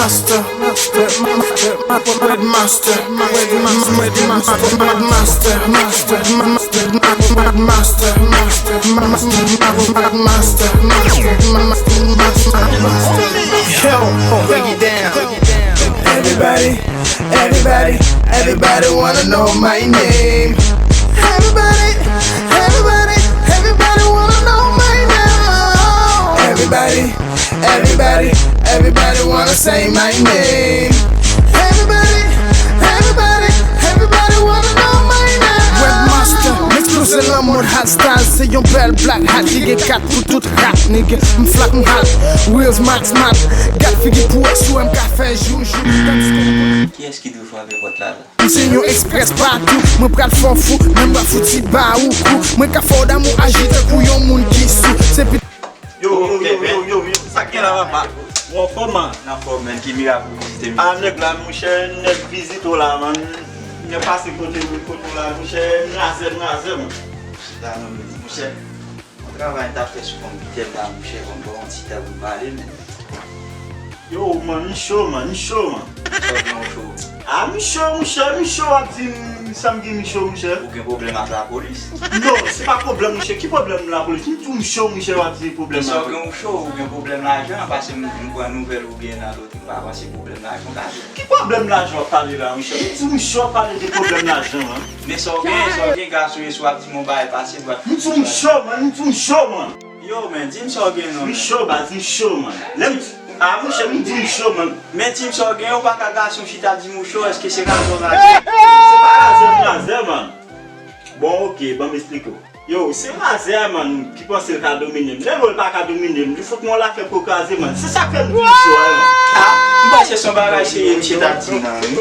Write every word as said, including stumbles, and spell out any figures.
Master, master, master, master, master, master, master, master, master, master, master, master, master, master, master, master, master. Yo, break it down. Everybody, everybody, everybody wanna know my name. Everybody, everybody, everybody wanna know my name. Everybody, everybody, everybody wanna say my name. Everybody, everybody, everybody wanna know my name. Webmaster, m eksploze lan mòd hot style. Se yon bèl black hat ki gen kat pou tout rat, nigga. M flat, m hot, wheels max mat. Gad figi pou wè si w wè m ka fè jou, jou. Kiyès ki dwe frape pòt la la? M se yon express patou, mwen pral fè w fou, menm pa fouti ba ou kou. Mwen ka fè w damou aji tankou yon moun ki sou. Se pit Yo, yo, yo, yo, yo, yo, sa k gen la, papa? Ou anfòm, man? Nan fòm, man, ki mirak ou vizite m? A, nèg la, monchè, nèg vizite w la, man. Nèg pase kote, kote w la, monchè, m razè, m razè, man. Chita non, monchè. Yon travay m t ap fè sou konpitè m la, monchè, ban m pran yon ti tan pou m pale, men. Yo, man, m cho, man, m cho, man. Sa w gen w cho? A, m cho, monchè, m cho, w ap di m, sa m gen, m cho, monchè. Ou gen pwoblèm ak lapolis? Non, se pa pwoblèm, monchè. Ki pwoblèm lapolis? M di w m cho, monchè, w ap di pwoblèm lapolis. Sa w gen w cho, ou gen pwoblèm lajan, paske m, m pran nouvèl ou gen nan lotri, m pa panse pwoblèm lajan w ka di. Ki pwoblèm lajan w ap pale la, monchè? M di w m cho, w ap pale de pwoblèm lajan, an. Men sa w gen, sa w gen, gason, e si w ap di m yon bagay pase dwat. M di w m cho, man, m di w m cho, man. Yo, men, di m sa w gen non, men. M cho, baz, m cho, man. Lè m, a, monchè, m di m cho, man. Men di m sa w gen, ou pa ka gason chita di m ou cho, èske se razè w razè? Se pa razè m razè, man. Bon, oke, ban m esplike w. Yo, se razè a, man, ki panse l ka domine m. Lè l wè l pa ka domine m, li fout mwen lafè pou kraze, man. Se sa k fè m di m cho a, man. A, m panse se yon bagay serye misye t ap di m nan, wi.